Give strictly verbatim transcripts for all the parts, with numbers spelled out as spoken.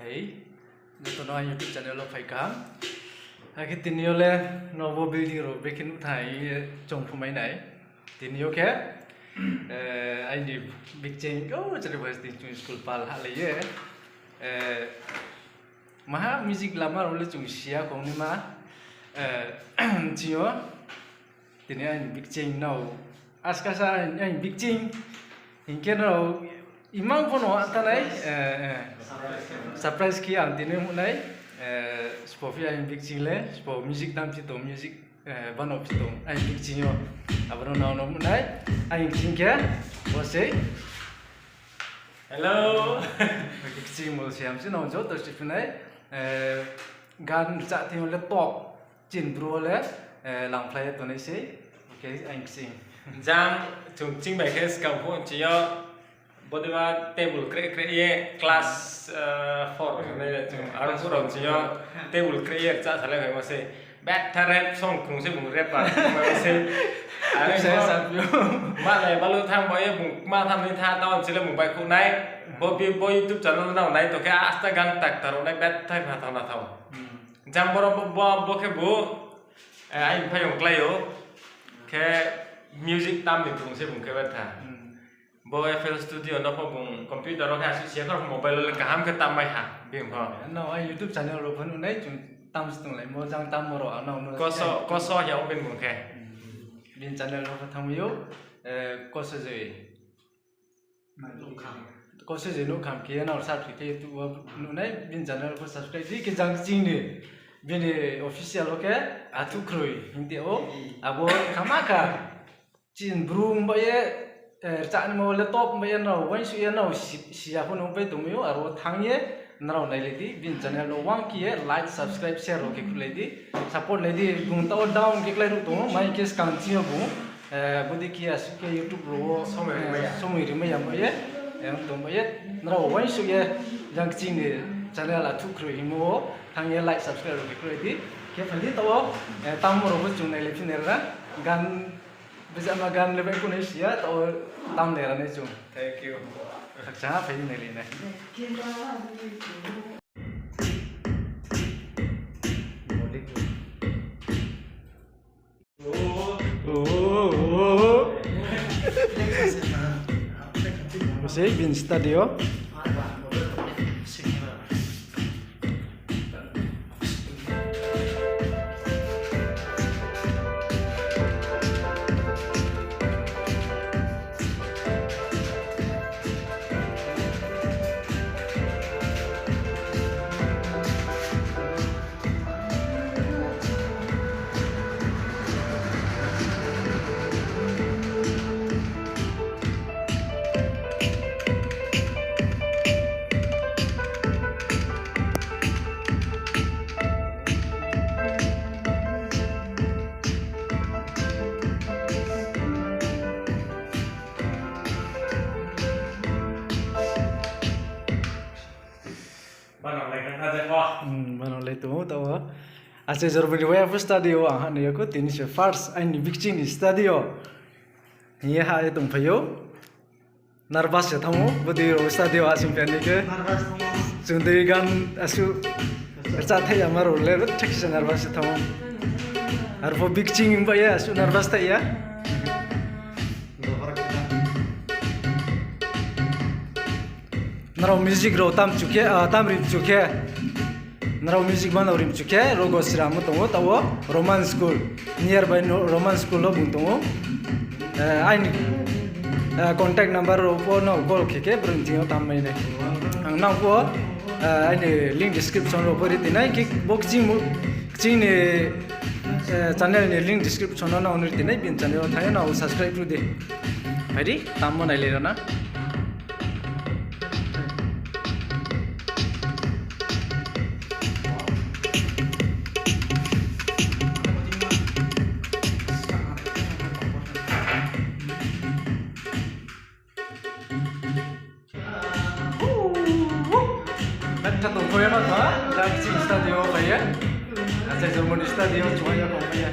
Hei, joto no aini YouTube channel wo phai kaham. Akhe tini yo le nobo building rao bekhe nuh thai ye chung phumai nai. Tini yo khe, eh, aini bikching, o, chari bai sing chung school pal hahlai ye. Eh, maha music lama rao le chung si ya khong ni ma, eh, chini yo. Tini aini bikching nao. Askasa aini bikching. Hing khe nrao imang pho no a thanai, eh, eh, surprise khe ang tini nuhnai, eh, sbo phi aini bikching le, sbo music dam phi tong, music, eh, bano phi tong, aini bikching yo. Abo no nao no nuhnai, aini bikching khe, bo sei. Hello. Bikching bo se hamsi nao joto si phinai, eh, gan rchah thing yo le top. Chin Bru wo le, eh, langphlai ye tongnai sei. Okay, aini kching. Jang, chung kching bai khe skang phuh chini yo, bodei ba table kreh kreh ye class, eh, four hing nai le chung, aro phuh rao chini yo table kreh ye rchah salai phaimo sei. Betha rap song krung se bung rapper phaimo sei. Aro pho, malai balu thanng bo ye bung kma tham ni tha, taoh chini le bung baihkhouh nai. Bo bi, bo YouTube channel nao nai tong khe asta gan taktar rao nai betha pha thao na thao. Jang boro bo, bo, bo khe bo, eh, aini phaiyong klái ou. Khe music tam ni bung se bung khe betha. Bo F L Studio no pho bung computer wo khe asuh si ya kho, mobile wo le kaham khe tam mai ha, bini pho. Nrao aini YouTube channel rao pho nuhnai, chung tam se tonglaimo, jang tammo rao, ano no koso, koso ya o bini bung khe. Bini channel rao pho thanngmai ou, eh, Koso Joi. Koso Joi Nouhkham khe nrao search khe YouTube wo nuhnai, bini channel pho subscribe di, khe jang kching ni bini official wo khe Athuhkhroi hing ti ou, abo khama kha. Chin Bru bai ye, eh, rchah nimo le top bai ye nrao uaingsouh ye nrao si, si ya pho nung pai tongmai ou, aro thanng ye nrao nailai di, bini channel no uang khe ye like, subscribe, share rao khe khuhlai di, support lai di, bung taoh wo down khe klái ruh tong ou, mai khe skang chini yo bung, eh, bodei khe asuh khe YouTube rao wo, somoi rimai ya bai ye, eh, tong bai ye, nrao uaingsouh ye, jang kching ni channel Athuhkhroi hingmo wo thanng ye like, subscribe rao khe khuhlai di, khe phai di taoh wo, eh, tammo rao pho chung nailai phi nai ra na, gan Bijama gan le bai kunai si ya, taoh tam nai ra nai chung. Thank you. Khakchang ha phai nai le nai. Bo sei bini studio. Banao lai tong ou taoh wo. Achai Jormoni wai aphuh studio wo ang hah nai ya kho, tini se first aini bikching ni studio hing ye hah ye tongphai ou. Nervous se thanng ou, bodei rao studio asing phainai khe. Chung dei gan asuh rchah thai yama rao le bthai khe se nervous se thanng ou. Arpho bikching bai ye asuh nervous thai ya. Nrao music rao tam chu khe, ah, tam rim chu khe. Nrao music banao rim chu khe, Rogo Siramo tong ou, taoh wo Roman School. Nearby no Roman School wo bung tong ou. Eh, aini, eh, contact number rao pho no call khe khe, brouh ni thing yo tam mai nai. Ang nang pho, eh, aini link description rao pho ri ti nai, khe bo kching mu, kching ni, eh, channel ni link description no nang ri ti nai, bini channel wo thanng ye nang subscribe khe di. Phai di, tammo nailai ra na. Betha tongthao ya no tha, jang kching studio wo phai ye. Achai Jormoni studio wo chung ya tong phai ye.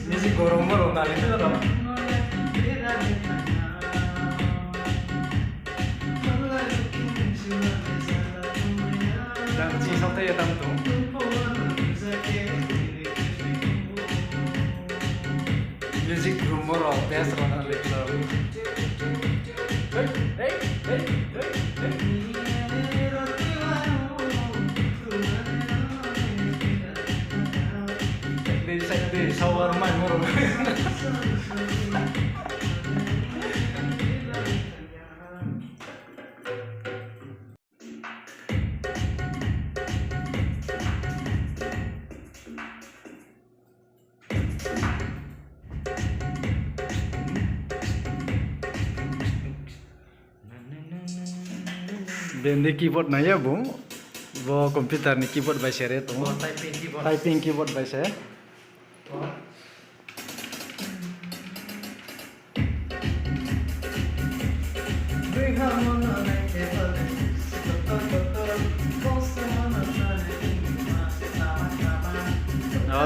Music gorommo rao nai le no. Bini keyboard nai ya bung. Bo computer ni keyboard bai se re tong ou. Typing keyboard bai se.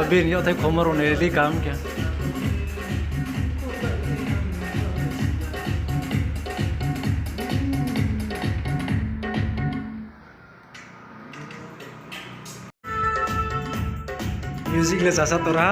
Bini yagthai khoma rao ni ri kam khe. Music le sasa tora.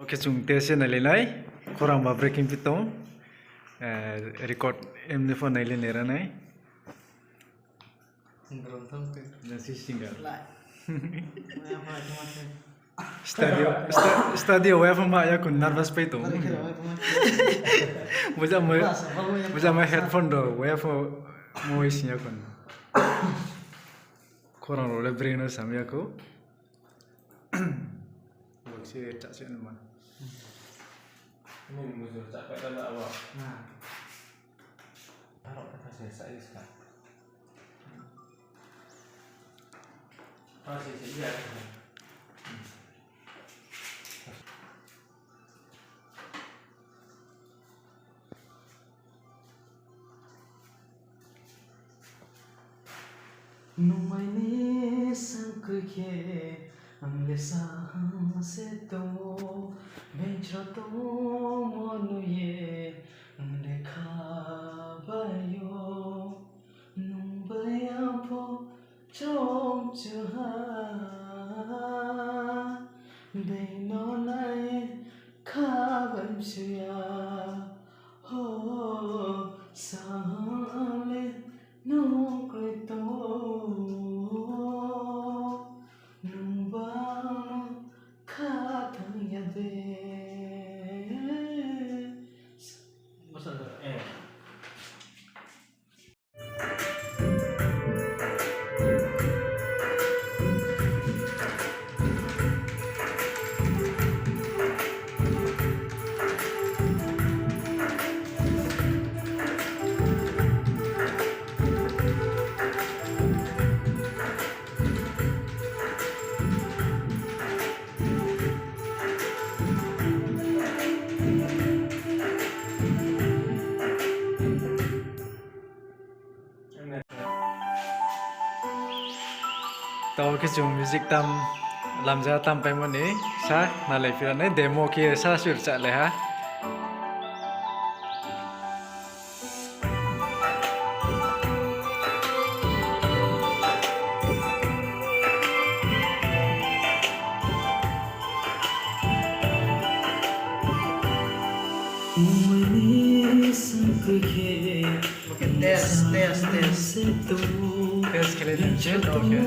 Oke, chung test se nailai nai. Khorang ba breaking pi tong. Eh, record mni pho nailai nai ra nai. Nang si singer. Studio, sta-, studio wave ma ya khun nervous pai tong. Buja ma, buja ma headphone do wave mo isi ya khun. Khorang rao le brain no sam ya khou. Bo se chah se nma. Mung mujur chah pai ta na abo. Na. Aro kata se sa is ka. Aro se se iya. Nungmai ni sangkri khe ang le sahang se tong ou, bengchro tongmo nuh ye ang le kha bai ou. Nungba Yang pho chom chu ha, dei no nai kha bai msu ya. Ho, sa ha ang le nung kroi tong ou, nung ba no kha thanng ya de. Taoh khe chung music tam lamja tam paimo ni sa nalai phira nai demo khe sa sur chalai ha. Test, test, test. Test khe le nang se, okay.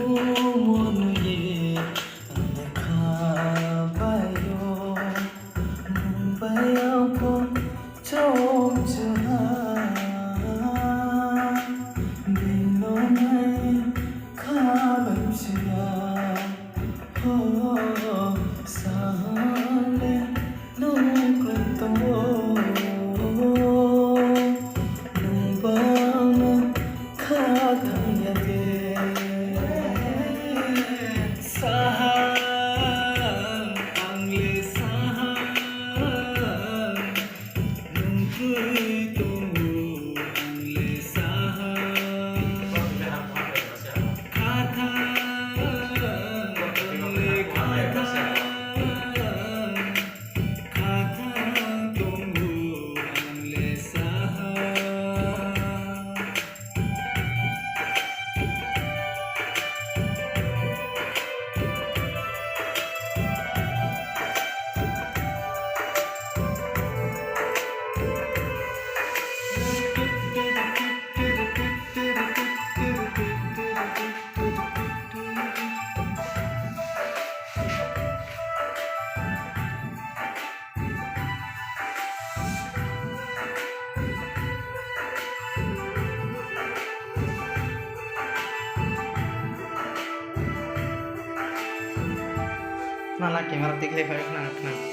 Nala camera tik le khoi khna khna.